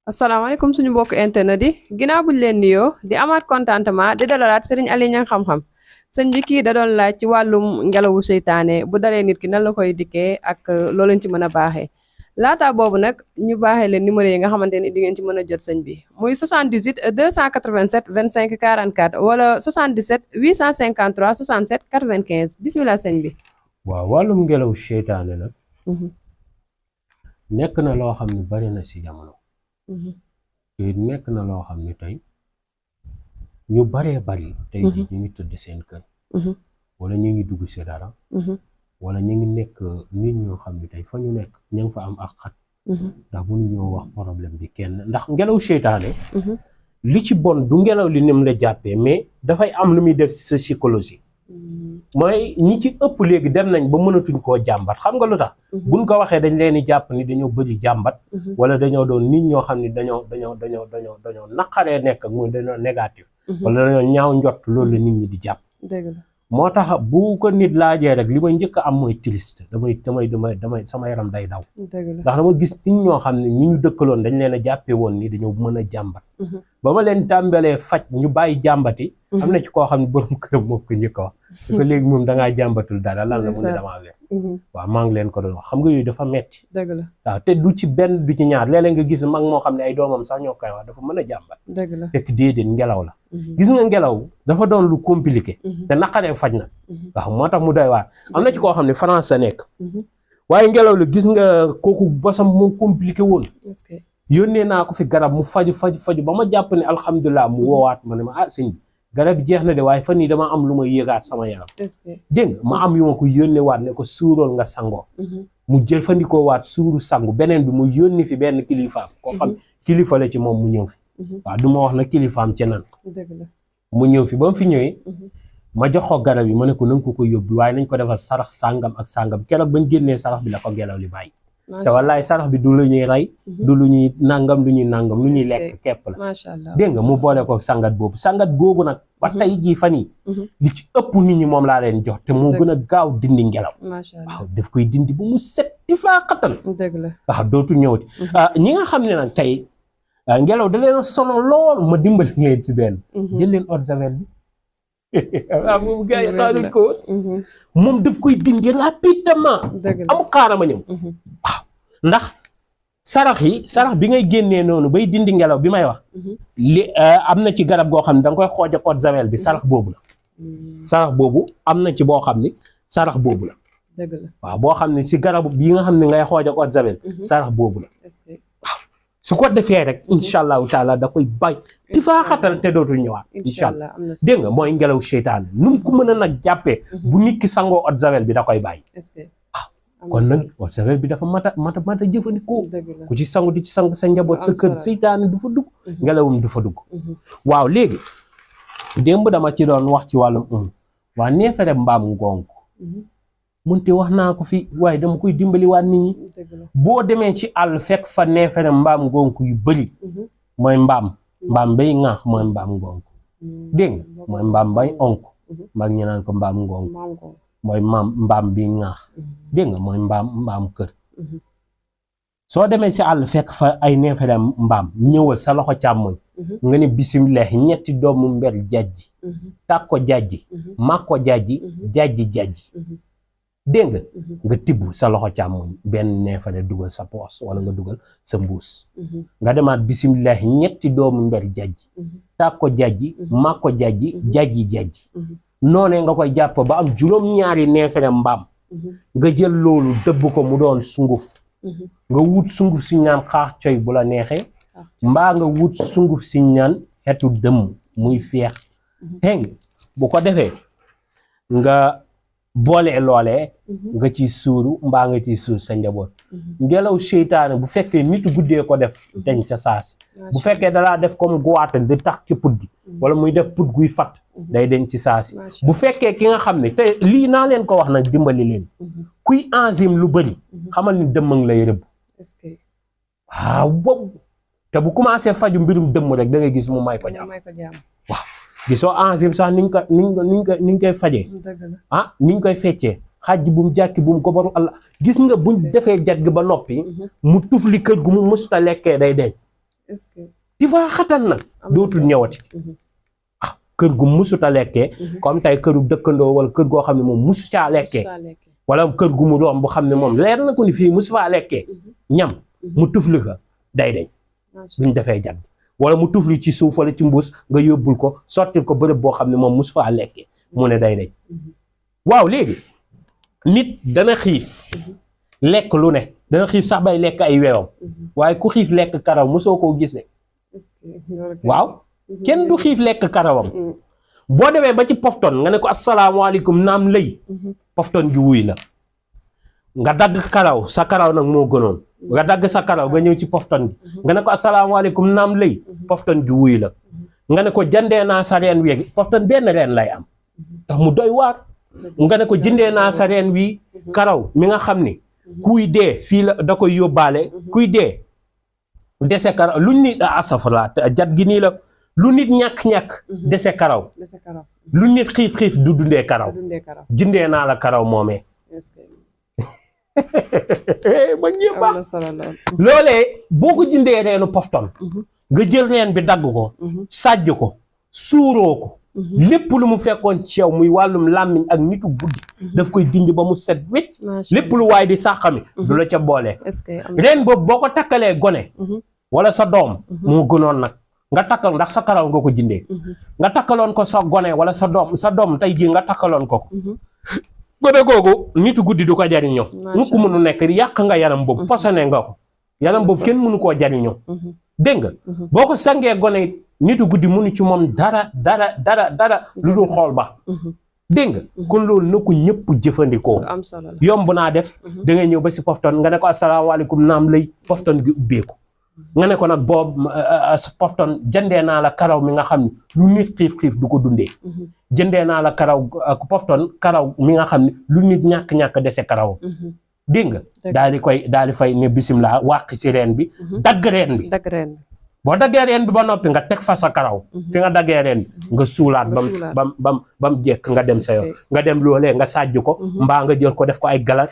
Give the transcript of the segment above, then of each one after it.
asalaamaaleykum suñu mbokk internet yi ginnaaw buñ leen nuyoo di amaat contentement di dalalaat sëriñ Aliou Niang xam-xam sëñ bi kii da doon laaj ci wàllum ngelawu seytaane bu dalee nit ki nan la koy dikkee ak loo leen ci mën a baaxee laata boobu nag ñu baaxee leen numéro yi nga xamante ni di ngeen ci mën a jot sëñ bi muy 78 287 25 44 wala 77 853 67 95 bisimilah sëñ bi. waaw wàllum ngelaw seytaane nag nekk na loo xam ne bari na ci jamono te nekk na loo xam ne tey ñu baree bari tey ji ñu ngi tëdd seen kër wala ñu ngi dugg ci dara wala ñu ngi nekk nit ñoo xam ne tey fa ñu nekk ñu ngi fa am ak xat ndax mënu ñoo wax problème bi kenn ndax ngelaw seytaane li ci bon du ngelaw li nim la jàppee mais dafay am lu muy def ci sa psychologie mooy ñi ci ëpp léegi dem nañ ba mënatuñ koo jàmbat xam nga lu tax buñ ko waxee dañ leen di jàpp ni dañoo bëri jàmbat wala dañoo doon nit ñoo xam ne dañoo naqaree nekk ak muy dañoo négatif wala dañoo ñaaw njott loolu la nit ñi di jàpp moo tax bu ko nit laajee rek li may njëkk a am mooy triste damay sama yaram day daw ndax dama gis nit ñoo xam ne ñi ñu dëkkaloon dañ leen a jàppee woon ni dañoo mën a jàmbat ba ma leen tàmbalee faj ñu bàyyi jàmbati am na ci koo xam ne borom këram moo ko njëkk a wax su ko léegi moom dangaa jàmbatul dara lan la mu ne damaa wér waaw maa ngi leen ko doon wax xam nga yooyu dafa metti waaw te du ci benn du ci ñaar léeg-léeg nga gis mag moo xam ne ay doomam sax ñoo koy wax dafa mën a jàmbat fekk déedéet ngelaw la gis nga ngelaw dafa doon lu compliqué te naqaree faj na waaw moo tax mu doy waar am na ci koo xam ne France sa nekk waaye ngelaw la gis nga kooku basam moo compliqué woon yónnee naa ko fi garab mu faju ba ma jàpp ne alhamdulilah mu woowaat ma ne ma ah sëñ bi garab bi jeex na de waaye fan yii dama am lu ma yëgaat sama yaram dégg nga ma am yu ma ko yónnee waat ne ko suurool nga sangoo mu jëfandikoo waat suuru sangu beneen bi mu yónni fi benn kilifaam koo xam kilifa la ci moom mu ñëw fi waaw du ma wax na kilifaam ci nan mu ñëw fi ba mu fi ñëwee ma jox ko garab yi ma ne ko na nga ko yóbbu waaye nañ ko defal sarax sàngam ak sàngam keroog bañ génnee sarax bi la ko ngelaw li bàyyi te wallaay sarax bi du lu ñuy rey du lu ñuy nangam lu ñuy lekk kepp la dégg nga mu boole ko sangat boobu sangat googu nag ba tey jii fan yi li ci ëpp nit ñi moom laa leen jox te moo gën a gaaw dindi ngelaw waaw daf koy dindi bu mu set di faa xatan waaw dootu ñëwati ñi nga xam ne nag tey ngelaw da leen a solo lool ma dimbali leen si benn jël leen eau de javel bi waaw moom gars yi xaaruñ ko moom daf koy dindi rapidement amu xaaral ma ñëw waaw ndax sarax bi ngay génnee noonu bay dindi ngelaw bi may wax li am na ci garab goo xam ne da nga koy xooj ak eau de javel bi sarax boobu la sarax boobu am na ci boo xam ne sarax boobu la waaw boo xam ne si garab bi nga xam ne ngay xooj ak eau de javel sarax boobu la waaw su ko defee rek incha allahu taala da koy bay di faa xatal te dootul ñëwaat incha allah dégg nga mooy ngelaw seytaane nu mu ko mën a nag jàppee bu nit ki sangoo eau de javel bi da koy bàyyi waaw kon nag eau de javel bi dafa mata jëfandikoo ku ci sangu di ci sang sa njaboot sa kër seytaane du fa dugg ngelawum du fa dugg waaw léegi démb dama ci doon wax ci wàllum waa neefere mbaam ngonk munte wax naa ko fi waaye dama koy dimbali waat nit ñi boo demee ci àll fekk fa neefere mbaam ngonk yu bëri mooy mbaam bay ŋaax mooy mbaam ngonk dégg nga mooy mbaam bay onk mag ñu naan ko mbaam ngonk mooy mbaam bi ŋaax dégg nga mooy mbaam kër soo demee si àll fekk fa ay neefere mbaam ñëwal sa loxo càmmoñ nga ne bisimilah ñetti doomu mber jajji tàg ko jajji mag ko jajji jajji dégg nga tibb sa loxo càmmoñ benn neefere dugal sa poos wala nga dugal sa mbuus nga demaat bisimilah ñetti doomu mber jajji tàg ko jajji mag ko jajji noonee nga koy jàpp ba am juróom-ñaari neefere mbaam nga jël loolu dëbb ko mu doon sunguf nga wut sunguf si ñaan xaax coy bu la neexee mbaa nga wut sunguf si ñaan xetu dëmm muy feex dégg bu ko defee nga boole loolee nga ci suuru mbaa nga ci suur sa njaboot ngelaw seytaane bu fekkee nit guddee ko def dañ ca saasi bu fekkee dalaa def comme guwaate di tax ci put gi wala muy def put guy fat day dañ ci saasi bu fekkee ki nga xam ne te lii naa leen ko wax nag dimbali leen kuy enzyme lu bëri xamal ni dëmmang lay rëbb waaw boobu te bu commencé faju mbirum dëmm rek da ngay gis mu may ko jàmm waaw gisoo enzyme sax niñ koy fajee niñ koy feccee xaj bu mu jàkki bu mu gobaru Allah gis nga buñ defee jat gi ba noppi mu tufli kër gu mu musta lekkee day deñ est-ce que di fa xatan nag dootul ñëwati kër gu musut a lekkee comme tey këru dëkkandoo wala kër goo xam ne moom musu caa lekkee wala kër gu mu doom bu xam ne moom leer na ko ni fii musu faa lekkee ñam mu tufli ko day deñ buñ defee jag wala mu tufli ci suuf wala ci mbuus nga yóbbul ko sottil ko bërëb boo xam ne moom musu faa lekkee mu ne day deñ waaw léegi nit dana xiif lekk lu ne dana xiif sax bay lekk ay weewam waaye ku xiif lekk karaw mosoo koo gisee waaw kenn du xiif lekk karawam boo demee ba ci pofton nga ne ko asalaamaaleykum naam lëy pofton gi wuy la nga dagg karaw sa karaw nag moo gënoon nga dagg sa karaw nga ñëw ci pofton gi nga ne ko asalaamaaleykum naam lëy pofton gi wuy la nga ne ko jëndee naa sa reen wi pofton benn reen lay am tax mu doy waar nga ne ko jëndee naa sa reen wi karaw mi nga xam ni kuy dee fii la da koy yóbbaale kuy dee dese karaw lu nit asafala jat gi nii la lu nit ñàkk-ñàkk dese karaw lu nit xiif-xiif du dundee karaw jëndee naa la karaw moomee ba ñëpp loolee boo ko jëndee reenu pofton nga jël reen bi dagg ko sàjj ko suuroo ko lépp lu mu fekkoon ci yow muy wàllum làmmiñ ak nitu guddi daf koy dindi ba mu set wécc lépp lu waay di sàqami du la ca boole reen boobu boo ko takkalee gone wala sa doom moo gënoon nag nga takkal ndax sa karaw nga ko jëndee nga takkaloon ko sa gone wala sa doom tey jii nga takkaloon ko gone googu nitu guddi du ko jariñoo mu ko mënu nekk yàq nga yaram boobu posone nga ko yaram boobu kenn mënu koo jariñoo dégg nga boo ko sangee gone nitu guddi mënu ci moom dara lu dul xool ba dégg nga kon loolu na ko ñëpp jëfandikoo yomb naa def da ngay ñëw ba si pofton nga ne ko asalaamaaleykum naam lay pofton gi ubbeeku nga ne ko nag boobu pofton jëndee naa la karaw mi nga xam ne lu nit xiif-xiif du ko dundee jëndee naa la karaw pofton karaw mi nga xam ne lu nit ñàkk-ñàkk dese karawam dégg nga daal di fay ne bisimilah wàq si reen bi dagg reen bi boo daggee reen bi ba noppi nga teg fa sa karaw fi nga daggee reen bi nga suulaat bam jekk nga dem sa yoon nga dem loolee nga sàjj ko mbaa nga jël ko def ko ay galat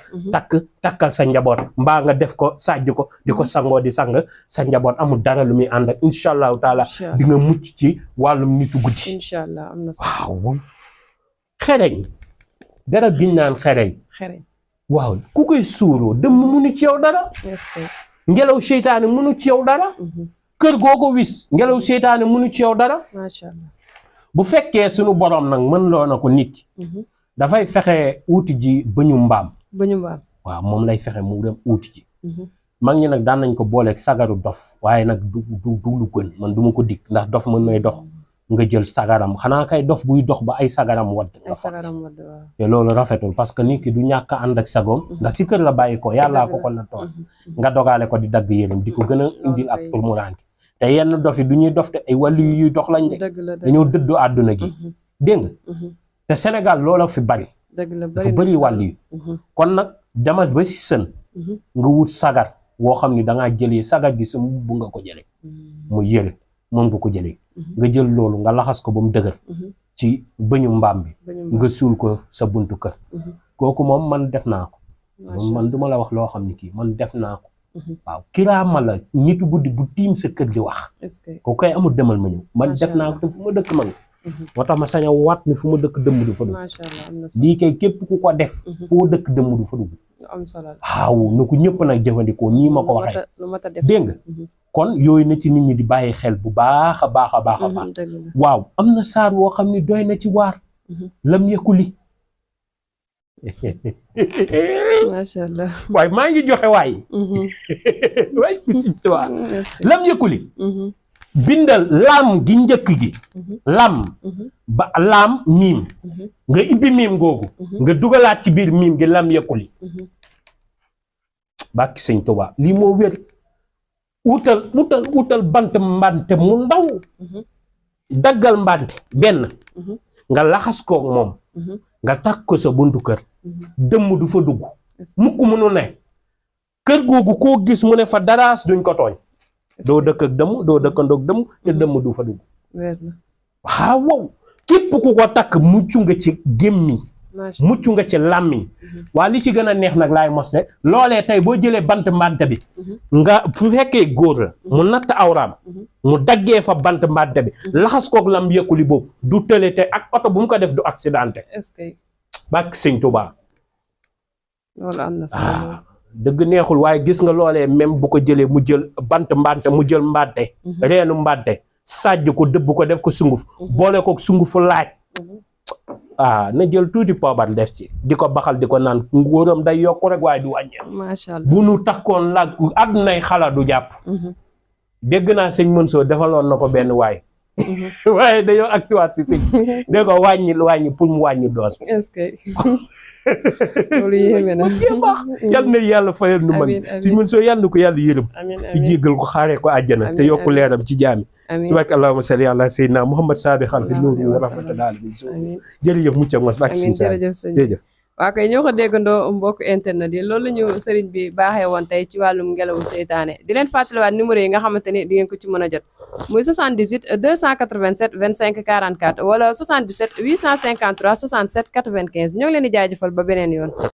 takkal sa njaboot mbaa nga def ko sàjj ko di ko sangoo di sang sa njaboot amul dara lu muy ànd ak incha allahu taala di nga mucc ci wàllum nitu guddi incha allah am na waaw xereñ dara giñ naan xereñ waaw ku koy suuroo dëmm munu ci yow dara ngelaw seytaane munu ci yow dara kër googu wis ngelaw seytaane munu ci yow dara macha allah bu fekkee suñu borom nag mën loo na ko nit dafay fexe uuti ji bëñu mbaam waaw moom lay fexe mu dem uuti ji mag ñi nag daan nañ ko booleeg sagaru dof waaye nag du lu gën man du ma ko dikk ndax dof mën nay dox nga jël sagaram xanaa kay dof buy dox ba ay sagaram wadd te loolu rafetul parce que nit ki du ñàkk ànd ak sagoom ndax si kër la bàyyi ko yàllaa ko na tool nga dogaale ko di dagg yéenam di ko gën a indil ak turmuraanki te yenn dof yi du ñuy dof te ay wàllu yuy dox lañ de dañoo dëddu àdduna gi dégg nga te Sénégal loola fi bari dafa bëri wàllu yi kon nag demal ba si sën nga wut sagar woo xam ni dangaa jëlee sagar gi sa mbubb nga ko jëlee mu yëre moom nga ko jëlee nga jël loolu nga laxas ko ba mu dëgër ci bëñu mbaam bi nga suul ko sa buntu kër kooku moom man def naa ko man duma la wax loo xam ni kii man def naa ko waaw kiraama la nitu guddi bu tiim sa kër di wax ko koy amul demal ma ñëw man def naa ko te fu ma dëkk ma moo tax ma sañ a waat ni fu ma dëkk dëmm du fa dugg lii kay képp ku ko def foo dëkk dëmm du fa dugg waaw na ko ñëpp nag jëfandikoo nii ma ko waxee dégg nga kon yooyu na ci nit ñi di bàyyi xel bu baax a baax a baax a baax waaw am na saar woo xam ne doy na ci waar lam yëkkuli macha allah waaye maa ngi joxe waay waay lam yëkkuli bindal laam gi njëkk gi lam ba laam miim nga ibbi miim googu nga dugalaat ci biir miim gi lam yëkkuli bàkki sëñ Tuubaa lii moo wér utal bant mbante mu ndaw daggal mbante benn nga laxas koog moom nga takk ko sa buntu kër dëmm du fa dugg mukk munu ne kër googu koo gis mu ne fa daraas duñ ko tooñ doo dëkk ak dëmm doo dëkkandoog dëmm te dëmm du fa dugg waaw képp ku ko takk mucc nga ci gémmiñ mucc nga ci làmmiñ waa li ci gën a neex nag laay mos ne loolee tey boo jëlee bant mbante bi nga fu fekkee góor la mu natt awraam mu daggee fa bant mbante bi laxas koog lam yëkkuli boobu du tële te ak oto bu mu ko def du accidenté est-ce que bàkk sëñ Tuubaa loolu am na solo dëgg neexul waaye gis nga loolee même bu ko jëlee mu jël bant mbante mu jël mbante reenu mbante sàjj ko dëbb ko def ko sunguf boole ko sungufu laaj na jël tuuti poobar def ci di ko baxal di ko naan ngóoram day yokk rek waaye du wàññeeku macha allah bu nu takkoon la àddunay xala du jàpp dégg naa sëñ Mansour defaloon na ko benn waay waaye dañoo agsiwaat si sëñ da ko wàññi pour mu wàññi doos est-ce que loolu yéeme na yal na yàlla fayal nu mag sëñ Mansour yal na ko yàlla yërëm ci jéggal ko xaaree ko àjjana te yokku leeram ci jaami ci barke allahumma salli ala sayyidina Muhammad sabi xalfi nuuru wa rahmatullahi alayhi jërëjëf mucc ak mos bak sin sa jërëjëf waa kay ñoo ko déggandoo mbokk internet yi loolu la ñu sëriñ bi baaxee woon tey ci wàllum ngelawu seytaane di leen fàttaliwaat numéro yi nga xamante ni di ngeen ko ci mën a jot muy 78 287 25 44 wala 77 853 67 95 ñoo ngi leen di jaajëfal ba beneen yoon